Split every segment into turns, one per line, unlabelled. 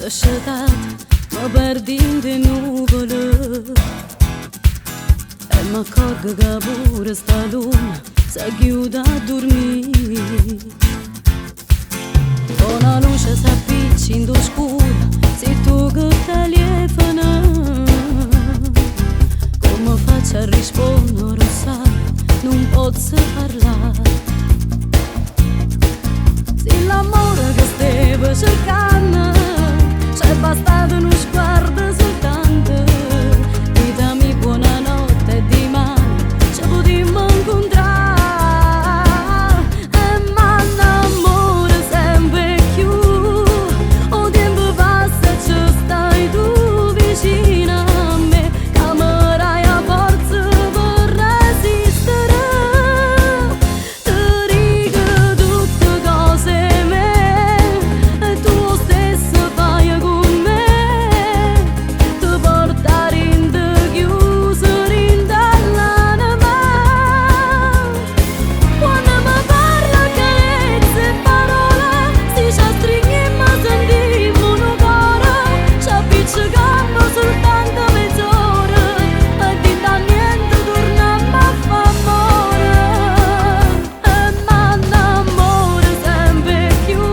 Scetat, me perdo dint 'e nuvole e m'accorgo che pure 'sta luna s'è ghiuta a durmì. Po' 'na luce s'appiccia 'int' 'o scuro, si tu che telefono. Comme faccio a risponnere, 'o ssaje, nun pozzo parlà. Si l'ammore che stevo cercanno, c'è bastato nu sguardo soltanto. Vita mia, buonanotte e dimane ce potimmo incontrà. E m'annamoro sempre 'e cchiù, 'o tiempo passa e ce stai tu vicino a me, ca me dai 'a forza per resistere. Te dico tutte cose 'e me e tu 'o stesso faje cu me. Te porto dint chiuso dint all'anema. Quando mi parla carezze e parole, si ci astrigniamo sentimmo nu core, ci appiccicammo soltanto mezz'ora e dint a niente tornammo a fa ammore. E m'annamoro sempre 'e cchiù,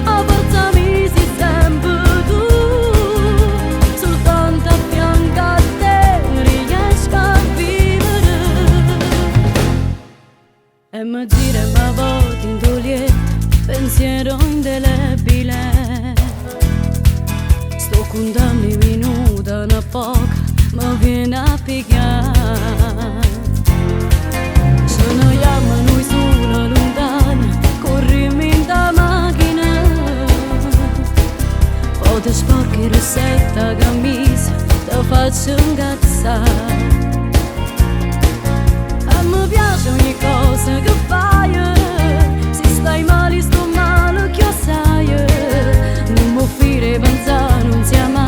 'a forza mia si sempre tu, soltanto a fianco a te riesco a vivere. E mi giro e me voto 'int' 'o lietto, pensiero indelebile. Sto contanno 'e minuti, n'appoco mi viene a piglià. Ce ne jammo noi solo lontano, corrimmo 'int' 'a macchina. Po' te sporchi 'e rossetto 'a camisa, te faccio incazzà. E mi piace ogni cosa che fai, se stai male sto male che sai. Nun mi fire pensare, non sia mai.